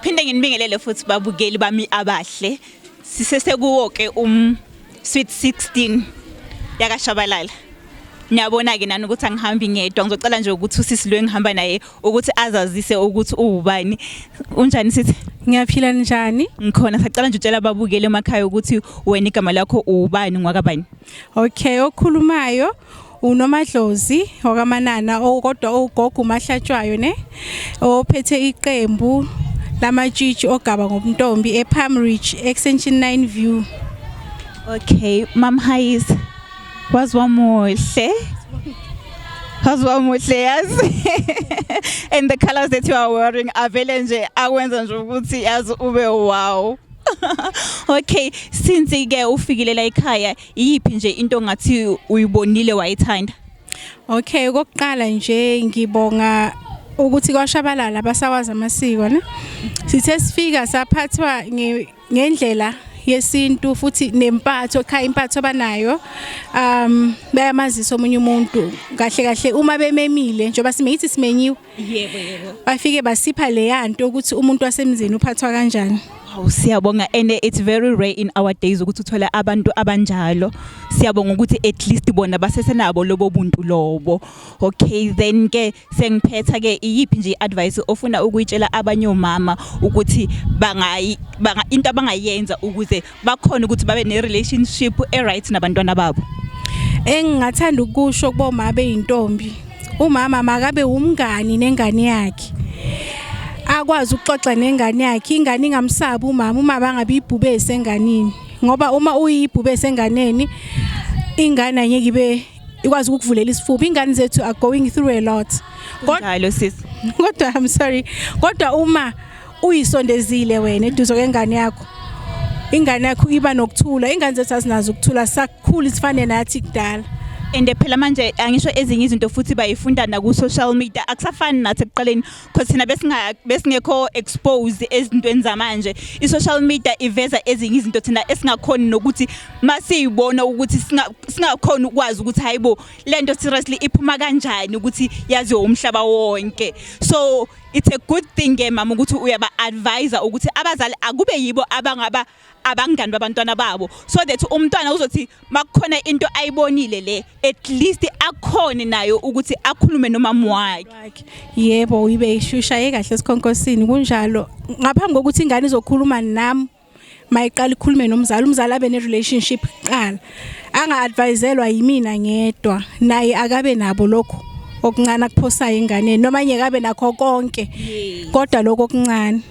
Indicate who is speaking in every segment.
Speaker 1: Ngiphinde nginibingelele futhi babukeli bami abahle. Sisesekuwo ke Sweet 16 yakaShabalala. Niyabona ke nani ukuthi angihambi ngedwa, ngizocela nje ukuthi usisi lo engihamba naye ukuthi azazise ukuthi uwubani. Unjani sisi?
Speaker 2: Ngiyaphila, njani?
Speaker 1: Ngikhona, sacela nje utshela ababukeli emakhaya ukuthi wena igama lakho uwubani, ngwakabani.
Speaker 2: Okay, okhulumayo uNomadlozi wakaManana, kodwa ugogo uMahlatshwayo ne ophethe iqembu lamatshitshi ogaba ngobuntombi ePalm Ridge Extension 9 View.
Speaker 1: Okay, Mam Hayes. Waziwa muhle. Waziwa muhle yazi. And the colors that you are wearing avele nje akwenza nje ukuthi yazi ube wow. Okay, since ke ufikile la ekhaya, iyiphi nje into ongathi uyibonile wayithanda?
Speaker 2: Okay, okokuqala nje ngibonga ukuthi kwaShabalala basawazi amasiko ne. Sithe sifika saphathwa ngendlela yesintu futhi nempatho ekhaya, impatho abanayo, bayamazisa omunye umuntu kahle kahle uma bememile, njengoba simeyithi simenyiwe.
Speaker 1: Yebo.
Speaker 2: Bafike basipha leyanto ukuthi umuntu wasemzini uphathwa kanjani.
Speaker 1: Hawu, siyabonga, and it's very rare in our days ukuthi uthole abantu abanjalo. Siyabonga ukuthi at least bona basesenabo lobo buntu lobo. Okay, then ke sengiphetha ke, iyiphi nje advice ofuna ukuyitshela abanye omama ukuthi bangayi banga into abangayenza ukuze bakhona ukuthi babe ne relationship e right nabantwana babo?
Speaker 2: Engingathanda ukusho kuboma beyintombi, umama makabe umngani nengane yakhe, akwazi ukuxoxa nengane yakhe, ingane ingamsabi umama, umama angabe ibhubesi enganini, ngoba uma uyibhubesi enganeni, ingane angeke ibe ikwazi ukukuvulela isifuba. Ingane zethu are going through a lot.
Speaker 1: Kodwa sisi
Speaker 2: Kodwa, I'm sorry, kodwa uma uyisondezile wena eduze kwengane yakho, ingane yakho iba nokuthula. Ingane zethu azinazo ukuthula, sakukhula sifane nathi kudala.
Speaker 1: And phela manje angisho ezinye izinto futhi bayifunda na ku social media, akusafani nathi ekuqaleni, because thina besingekho exposed ezintweni zamanje. I social media iveza ezinye izinto thina esingakhoni nokuthi masiyibona ukuthi singakhoni ukwazi ukuthi hayibo, lento seriously iphuma kanjani ukuthi yaziwe umhlaba wonke. So it's a good thing ke mama ukuthi uyaba advise ukuthi abazali akube yibo abangaba abangani babantwana babo, so that umntwana uzothi makukhona into ayibonile le, at least akhone nayo ukuthi akhulume nomama wakhe.
Speaker 2: Yebo, ibe ishushaye kahle esikhonkosini kunjalo. Ngaphambi kokuthi ingane izokhuluma nami, mayiqala ikhulume nomzali, umzali abe ne-relationship kuqala, anga-adviselwa yimina ngedwa, naye akabe nabo lokhu okuncane akuphosayo enganeni, noma ngeke abe nakho konke, kodwa lokho okuncane.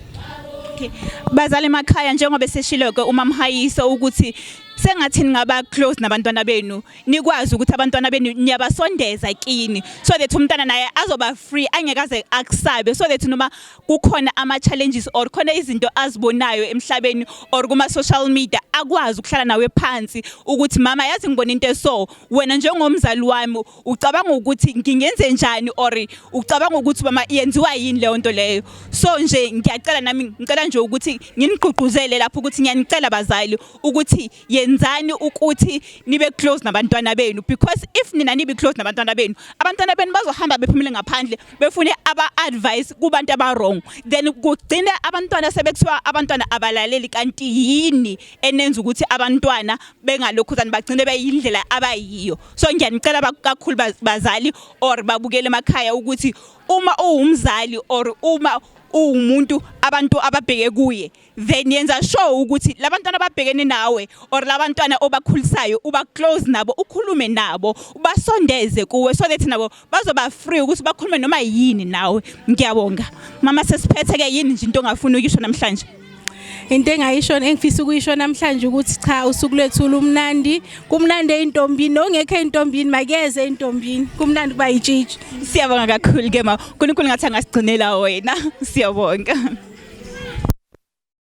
Speaker 1: Okay. Bazali emakhaya, njengoba seshilo ke uMamhayiso ukuthi sengathi ningaba close nabantwana benu, nikwazi ukuthi abantwana benu niyabasondeza kini, so that umntana naye azoba free, angeke aze akusabe, so that noma kukhona ama challenges or khona izinto azibonayo emhlabeni or kuma social media, akwazi ukuhlala nawe phansi ukuthi, "Mama, yazi ngibona into eso, wena njengomzali wami ucabanga ukuthi ngingenze njani, or ucabanga ukuthi mama yenziwa yini leyo nto leyo?" So nje ngiyacela nami, ngicela nje ukuthi nginigqugquzele lapho ukuthi ngiyanicela bazali ukuthi yenzani ukuthi nibe close nabantwana benu, because if nina nibe close nabantwana benu, abantwana benu bazohamba bephumile ngaphandle befune aba-advice kubantu aba-wrong, then kugcine abantwana sebekuthiwa abantwana abalaleli, kanti yini enenza ukuthi abantwana bengalokhuzani bagcine beyindlela abayiyo. So ngiyanicela kakhulu bazali or babukele emakhaya ukuthi uma uwumzali or uma uwumuntu abantu ababheke kuye, then yenza sure ukuthi labantwana ababhekene nawe or labantwana obakhulisayo uba close nabo, ukhulume nabo, ubasondeze kuwe, so that nabo bazoba free ukuthi bakhulume noma yini nawe. Ngiyabonga mama. Sesiphethe ke, yini nje into ongafuni ukuyisho namhlanje?
Speaker 2: Into engayisho, engifisa ukuyisho namhlanje ukuthi cha, usuku lwethu lumnandi, kumnandi eyintombini, nongekho eyintombini makeze eyintombini, kumnandi kuba yitshitshi.
Speaker 1: Siyabonga kakhulu ke ma, uNkulunkulu ngathi angasigcinela wena. Siyabonga.